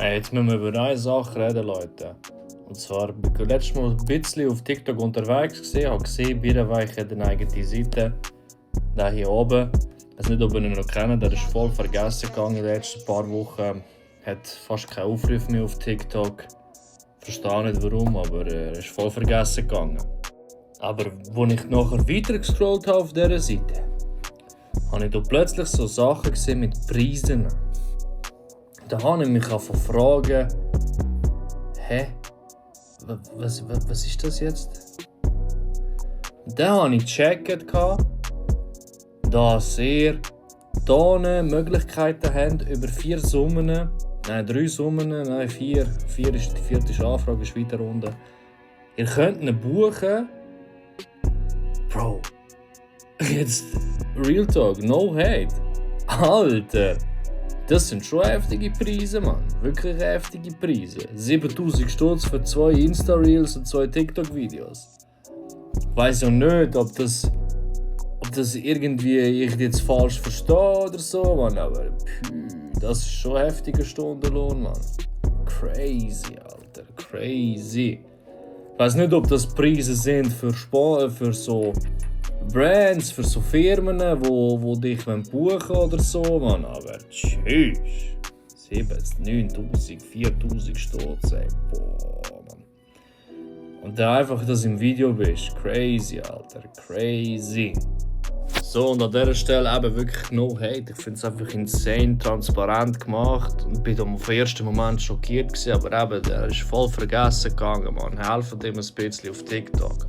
Hey, jetzt müssen wir über eine Sache reden, Leute. Und zwar, ich war letztes Mal ein bisschen auf TikTok unterwegs, habe gesehen, Bierenweich hat eine eigene Seite. Der hier oben. Ich weiß nicht, ob ihr ihn noch kennt, der ist voll vergessen gegangen in den letzten paar Wochen. Hat fast keinen Aufruf mehr auf TikTok. Ich verstehe nicht warum, aber er ist voll vergessen gegangen. Aber als ich nachher weiter gescrollt habe auf dieser Seite, habe ich da plötzlich so Sachen gesehen mit Preisen. Da habe ich mich fragen, was ist das jetzt? Dann habe ich gecheckt, dass ihr hier Möglichkeiten habt, über 4 Summen, 3 Summen, 4 ist die 4. Anfrage, ist weiter unten. Ihr könnt ihn buchen. Bro, jetzt Real Talk, no hate. Alter, das sind schon heftige Preise, Mann. Wirklich heftige Preise. 7000 Stutz für 2 Insta-Reels und 2 TikTok-Videos. Ich weiss ja nicht, ob das irgendwie ich jetzt falsch verstehe oder so, Mann. Aber das ist schon heftiger Stundenlohn, Mann. Crazy, Alter. Crazy. Ich weiss nicht, ob das Preise sind für so Brands, für so Firmen, wo dich buchen oder so, Mann. Aber tschüss. 9'000, 4'000 Stutz, ey. Boah, Mann. Und dann einfach, dass du im Video bist. Crazy, Alter. Crazy. So, und an dieser Stelle eben wirklich no hate. Ich finde es einfach insane transparent gemacht. Und bin auf den ersten Moment schockiert gewesen, aber eben, der ist voll vergessen gegangen, Mann. Helfen ihm ein bisschen auf TikTok.